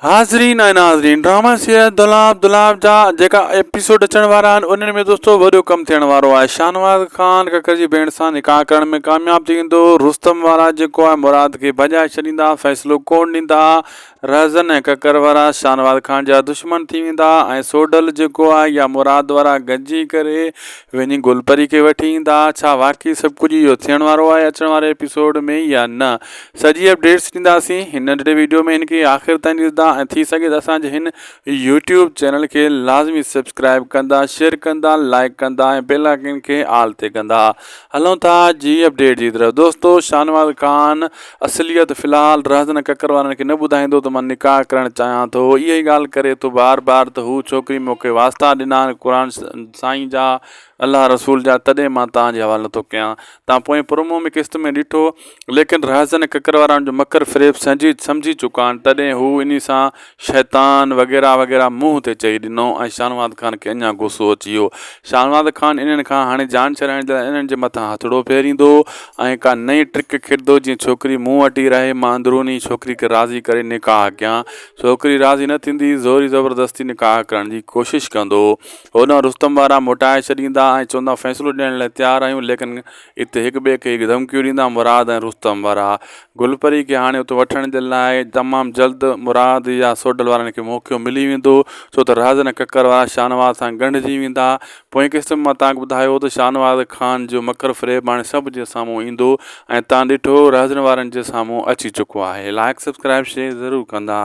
حاضرين ۽ ناظرين drama serial دولاب دولاب جا جيڪا ايپيسوڊ اچڻ وارا آهن انهن ۾ دوستو وڏو ڪم ٿيڻ وارو آهي شاهنواز خان ڪڪر جي ڀيڻ سان نڪاح ڪرڻ ۾ ڪامياب ٿي ويندو رستم وارا جيڪو آهي مراد کي ڀڄائي ڇڏيندا فيصلو ڪون ڏيندا رهزن ۽ ڪڪر وارا شاهنواز خان جا دشمن ٿي ويندا ۽ سوڍل جيڪو آهي يا مراد وارا گڏجي ڪري وڃي گل پري کي وٺي ايندا ڇا واقعي سڀ ڪجهه اهو ٿيڻ وارو آهي اچڻ واري ايپيسوڊ ۾ يا نه سڄي اپڊيٽس ڏينداسين هن ننڍڙي ويڊيو ۾ هن کي آخر تائين ڏسندا ۽ ٿي سگهي ته اسان جي هن يوٽيوب چينل کي لازمي سبسڪرائب ڪندا شيئر ڪندا لائڪ ڪندا ۽ بيل آئڪن کي آل تي ڪندا هلون ٿا جي اپڊيٽ جي طرف دوستو شاهنواز خان اصليت في الحال رهزن ڪڪر وارن کي نه ٻڌائيندو ته مان نڪاح ڪرڻ چاهيان ٿو اها ئي ڳالهه ڪري ٿو بار بار ته هو ڇوڪري مون کي واسطا ڏنا قرآن سائين جا الله رسول جا تڏهن مان توهان جي حوالي نٿو ڪيان توهان پوئين پرومو ۾ قسط ۾ ڏٺو ليڪن رهزن ڪڪر وارن جو مڪر فريب سمجهي سمجهي چڪا آهن تڏهن هو انهي سان شيطان وغيره وغيره منهن تي چئي ڏنو ۽ شاهنواز خان کي اڃا غصو اچي ويو شاهنواز خان انهن کان هاڻي جان ڇڏائڻ جي لاء انهن جي مٿان هٿڙو ڦيريندو ۽ ڪا نئين ٽرڪ کيڏندو جيئن ڇوڪري مون وٽ ئي رهي مان اندروني ڇوڪري کي راضي ڪري نڪاح ڪيان ڇوڪري راضي نه ٿيندي زوري زبردستي نڪاح ڪرڻ جي ڪوشش ڪندو هوڏانهن رستم وارا موٽائي ڇڏيندا ۽ چوندا فيصلو ڏيڻ لاء تيار آهيون ليڪن اتي هڪ ٻئي کي ڌمڪيون ڏيندا مراد ۽ رستم وارا گل پري کي هاڻي اتي وٺڻ جي لاء تمام جلد مراد يا سوڍل وارن کي موقعو ملي ويندو ڇو ته رهزن ڪڪر وارا شاهنواز سان ڳنڍجي ويندا پوئين قسط ۾ مان توهان کي ٻڌايو هو ته شاهنواز خان جو مڪر فريب هاڻي سڀ جي سامهون ايندو ۽ توهان ڏٺو رهزن وارن جي سامهون اچي چڪو آهي لائڪ سبسڪرائب شيئر ضرور ڪندا.